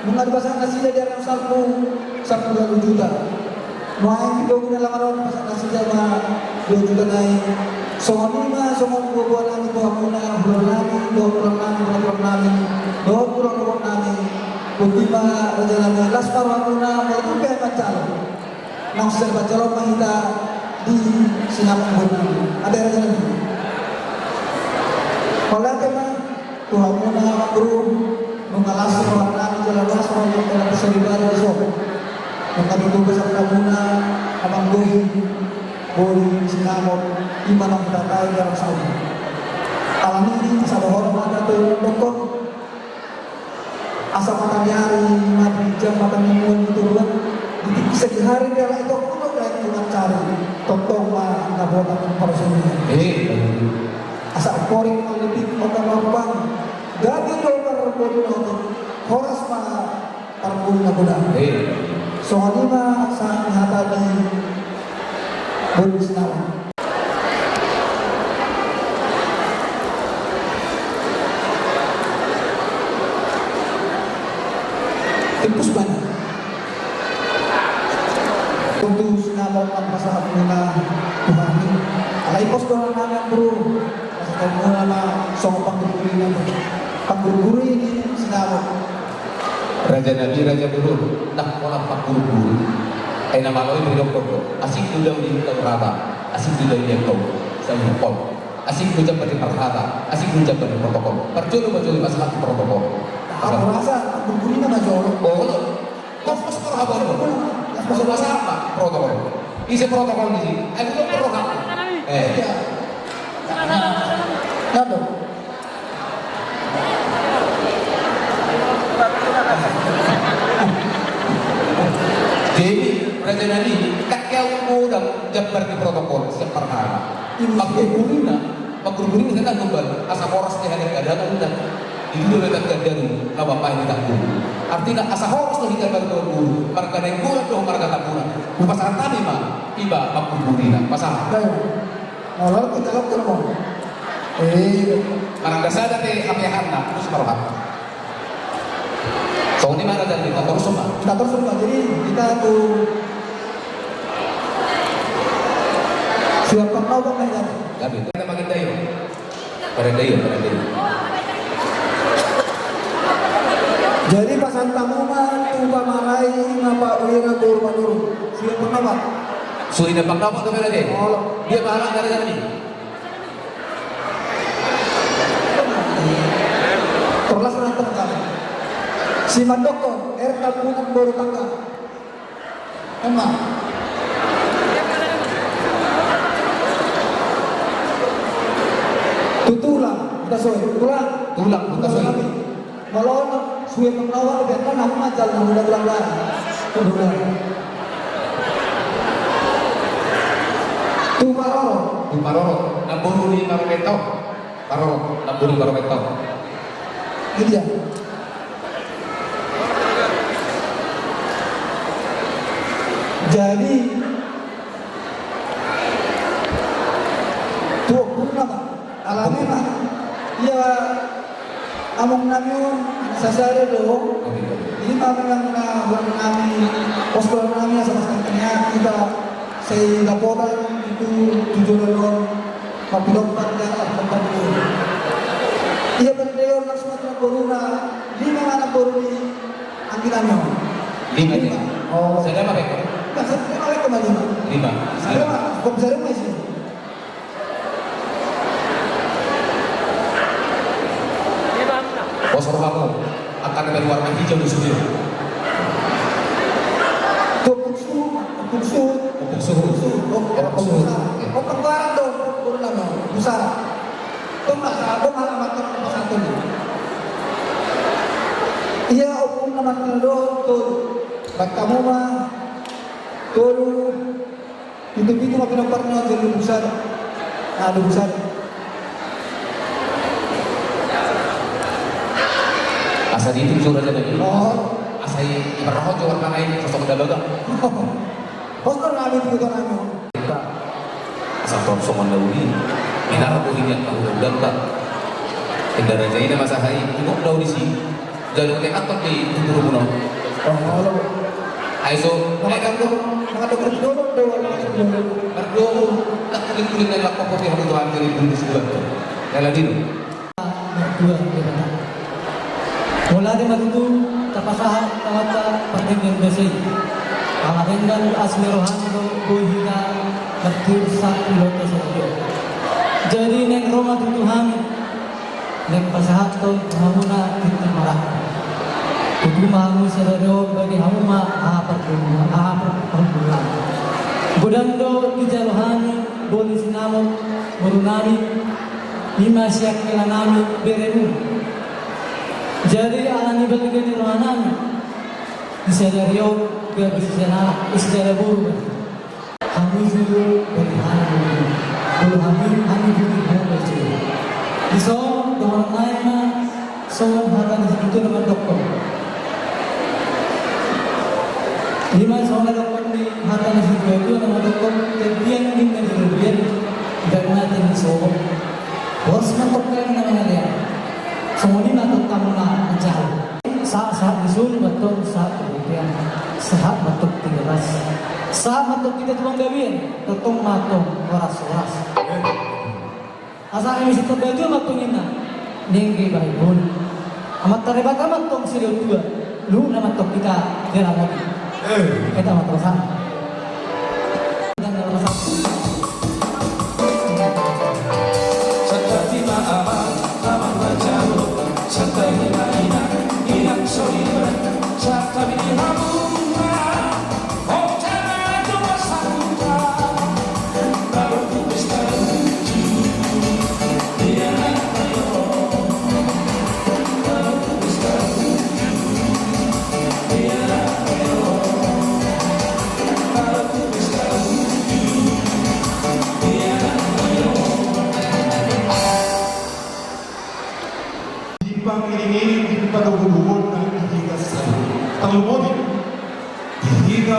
Nunga dipasahat nasida di ari on sampulu, sampulu ualu juta. Nuaeng di pogu ni alaman on, pasahat nasida ma dua juta nai. Songon i ma songon buabua nami tu hamuna, hulahula nami dohot tulang nami, bona tulang nami dohot tulang rorobot nami. Boti ma, raja nami, las ma rohamuna, molo tung pe manjalo. Naung sian panjaloon ma hita di sinamot ni boru nami. Ate, raja nami. Mauliate ma tu hamuna amangboru, nunga las roha nami jala las roha ni angka na soripada dison. Nunga tutu pasahat hamuna na manggohi boli sinamot, ima naung hinatai jala sahur. Alani i asa dohonon ma hata tu dokkon. Asa mata ni ari mate di jam, mata ni mual di toruan, di tingki sadihari pe alai tongtong do daeng tu mancari, tongtong ma na botak parsuruan. Eh. Asa porik ma litik, otak ma rupang, gabe do parboduna otik, horas ma parboduna godang. Eh. Songon i ma sahat ni hata ni boru sinamot. Tikus bana. Tutu sinamot ma pasahat muna tu hami. Alai pos do roha nami, amangboru. Pasahat muna ma songon panggurguri nami. Panggurguri ni sinamot. Raja nami, raja bolon, ndang pola panggurguri. Ai na malo i didokkon do, asing do daun di Hutauraba, asing do daun di Angkau, sai hupol. Asing do jambar di parhata, asing do jambar di protokol. Parjolo ma jolo pasahat tu protokol. Ahu rasa panggurguri na ma jolo. Olo. Kos kos parhata. Kos pasahat ma protokol. Ise protokol disi? Ai, belum perlu hak. Eh. Iya. Nado. Jadi, raja nami, ndang hea godang jambar di protokol. Parhana. Ima panggurburi na, panggurburi na, asa horas di hali na gadangan na. Di dua bebek gandari na bapak ini tak guru. Artina asa horas tu hita marguru, marga Nainggolan dohot marga Tambunan. Hupasahat hami ma, ima panggurburi na. Pasahat. Baik. Molo kita lakukan mau. Eh. Marga sada te ape hana, terus marohat. Songon i ma raja ni, torus ma. Torus ma. Jadi kita tu siap pangawak ma kita. Tapi kita makin dayo. Pada dayo, pada dayo. Jadi pasahat hamu ma tu pamarai, ima pa uira guru manuru. Siap pangawak. Sudah pangawak tu pada dayo. Dia bahala dari kami. Torlas na tangga. Si mandokkon, er Tambunan boru tangga. Ema. Tu tulang, Huta Soe, tulang. Tulang, Huta Soe. Molo on, suhut pangawak, biarkan aku majal, namu udah tulang lah. Tulang. Tu Parorot. Tu Parorot. Namboru ni Marometo. Parorot. Namboru ni Marometo. Iya. Jadi, tu ompung nama. Alani ma, ia among nami on sasada do, ima memang na huang nami, posko nami asa mas tangkania, kita sai dapotan itu tujuan on, papinompat ya, papinompat itu. Ia berdeon langsung na boru na, lima ma na boru ni anggi nami on. Lima. Lima. Oh. Sada ma beko? Enggak, sada ma beko ma lima. Lima. Sada ma, kok bisa lima isi? Bos rohamu akan berwarna hijau di studio. Ompung Suhut, Ompung Suhut. Ompung Suhut. Ompung Suhut. Ompung Suhut. Ompung Suhut. Iya. Ompung Suhut. Ompung Suhut. Tong na sa, tong alamat tong pasahat tong. Ia ompung na martanda do tolu. Baen hamu ma tolu. Pitu-pitu ma pinomparna jadi lubusan. Nah, lubusan. Asa dihitung jo raja tadi. Oh. Asa i, iparrohot jo warna lain, sosok da baga. Bos, kan nami tu nami. Asa tong songon na uli. Minarap ko hinian tahu dan ganta. Inda raja i na masa hai, tunggu na uli si. Jalo ke atau di tunggu rumah. Oh, halo. Ai so, ai kan tu, mangadu kerja dulu, dulu, dulu. Mardomu, tak kulit-kulit dan lapor kopi hamu Tuhan dari bulu sebuah tu. Rela dulu. Martua Debata. Mauliate ma tutu tapasahat tu Amanta pardenggan basa i. Ala denggan asi ni rohana do boi hita martiur sahat tu loto sadari on. Jadi naeng ro ma tutu hami, naeng pasahathon tu hamuna tintin marangkup. Tutu ma hamu sadari on bagi hamu ma aha pardenggan, aha pardenggan. Godang do dijalo hami, boli sinamot, boru nami, ima sian hela nami beremu. Jadi ala ni balga ni roha nami, di sadari on gabe sijalo anak, sijalo boru. Hamu jujur dari hami, boru hami, hami jujur, hami jujur. Dison dohonon nai ma songon hata ni situatua na mandokkon. Ima songon na dokkon ni hata ni situatua na mandokkon, tapian ninna di robean, ibarat mate ni sobo. Horas ma tongka na mangalean. Songon i ma tongka na manjalo. Sahat-sahat ni solu ma tong sahat tu bontean. Sahat ma tong Tigaras. Sahat ma tong hita tu panggabean. Tongtong ma tong horas-horas. Asa hami sitamba dua ma tong inna. Nengge bahen boru. Amanta Debata ma tong silehon tua. Luhutna ma tong hita di ramoti. Eh. Hita ma tong sa.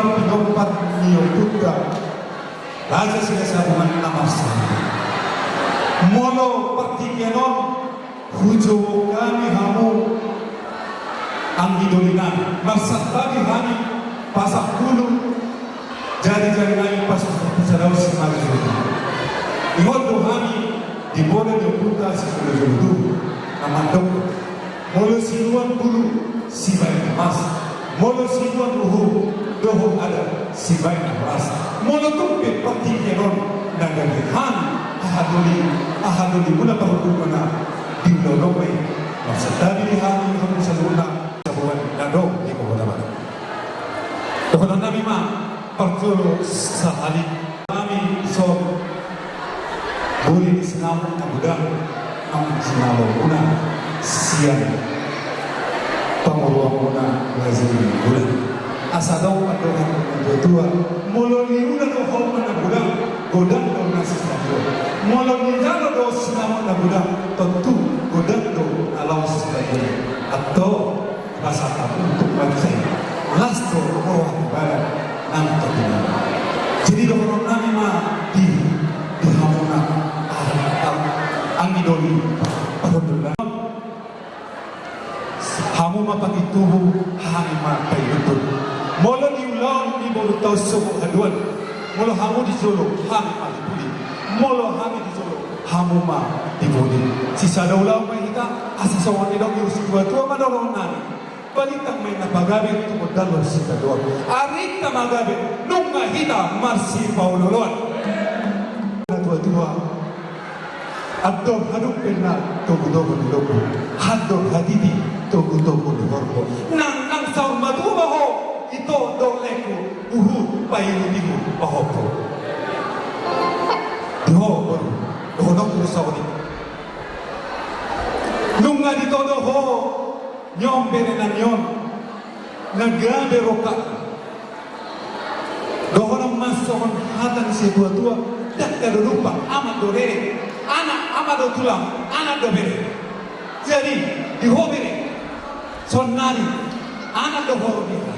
Pinomparhon ni ompunta Raja Silahisabungan na marsahali. Molo partingkian on hujou hami hamu anggi doli nami, marsantabi hami pasak hulu, jarijari nami pasupasupon sadaon simarujung. Ihon do hami di poda ni ompunta sijolojolo tubu na mandok: Molo sinuan bulu, sibaen mas. Molo sinuan uhum dohot adat, sibaen horas. Molo tung pe partingkian on na gabe hami haha doli, haha doli muna parhundulmuna, di ulaon on ma i marsantabi di hami hamu saluhutna. Sabuan na dong di kota mana? Dohonon nami ma parjolo sahali. Hami songon buli ni sinamot na godang, naung jinalomuna sian pamoruonmuna Raja Nainggolan. Asa adong pandohan ni natuatua: Molo niula do hauma na godang, godang do na sipajual. Molo nijalo do sinamot na godang, tontu godang do na laos sipajual. Antong, pasahat untuk bangsa i, las do roha ni badan nang tondinami. Jadi dohonon nami ma di, di hamuna, ah, ah, anggi doli parhundul nami. Hamu ma panggi tubu, hami ma pailuntun. Molo di ulaon ni borunta on sogot haduan, molo hamu di jolo, hami ma di pudi. Molo hami di jolo, hamu ma di pudi. Sisada ulaon ma hita, asa songon nidok ni situatua ma dohonon nami: Balintang ma inna pagabe, tumundalhon sitadoan. Arinta ma gabe, nunga hita marsipaolooloan. Natuatua: Andor hadungpen na togutogu ni lombu, andor hatiti togutogu ni horbo. Nang, nang saur matua ma ho, ito do lengku, uhum paihutihut pahompu. Di ho boru, dohononku do songon i. Nunga ditodo ho ni on berenami on na gabe rongkap. Dohonon ma songon hata ni situatua: Ndang gabe lupa ama do rere, anak ama do tulang, anak do bere. Jadi di ho bere, saonnari anak do ho robeha.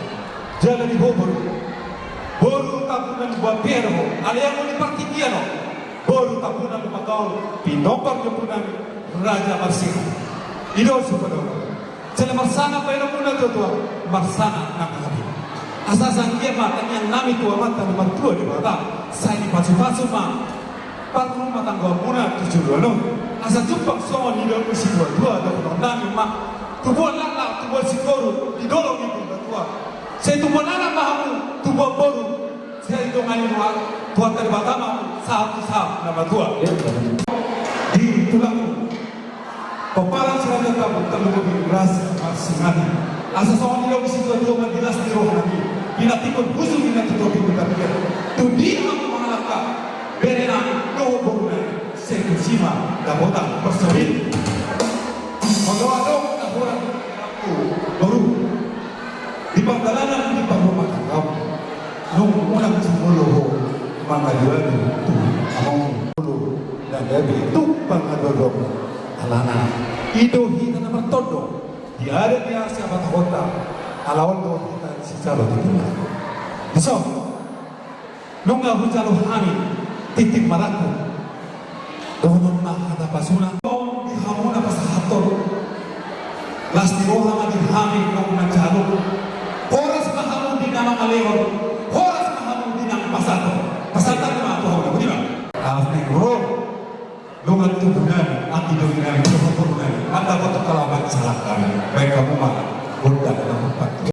Jala di ho boru, boru Tampunan Buanpea do ho, alai anggo di partingkian on, boru Tampunan Lumagaol, pinompar ni ompunami Raja Marsiha. I do sipodon. Jala marsangap baenonmuna tuatua, marsangap nang hape. Asa anggiat ma tangiangnami tu Amanta na martua Debata, sai dipasupasu ma parrumatanggaonmuna tu joloan on. Asa jumpang songon nidok ni situatua, dohononnami ma: Tubuan laklak, tubuan singkoru di dolok ni Purbatua. Sai tubuan anak ma hamu, tubuan boru, sai didongani Tuhanta Debata ma hamu sahat tu sahat na matua. Di tulangmu, pomparan si Raja Tambun, Tambun Bobi, las marsingadi. Asa songon nidok ni situatua ma: Di las ni roha nami, pinantikhon hujur ni na tuatua pinantikhon. Tu dia hamu mangalangka, berenami dohot borunami, sai tusi ma dapotan parsaulian. Molo adong na hurang, boru, di pardalanan ni parrumatanggaon, nunga unang jumolo ho mangaduadu tu amangmu. Molo na gabe tung pangaduaduanmu, alana i do hita na martondong di adat ni ari siapatahonta, ala on do hita sijalo di tingki. Dison, nunga hujalo hami tintin marangkup, dohonon ma hata pasuna. On di hamu na pasahathon, las ni roha ma di hami naung manjalo. Horas ma hamu di na mangalehon, horas ma hamu di na pasahathon. Pasahathon ma tu hamu na boti ma. Alas ni guru. Dongan tubu nami, anggi doli nami, dohot boru nami, mandapothon halak salangkami, baen hamu ma gondang na hombar.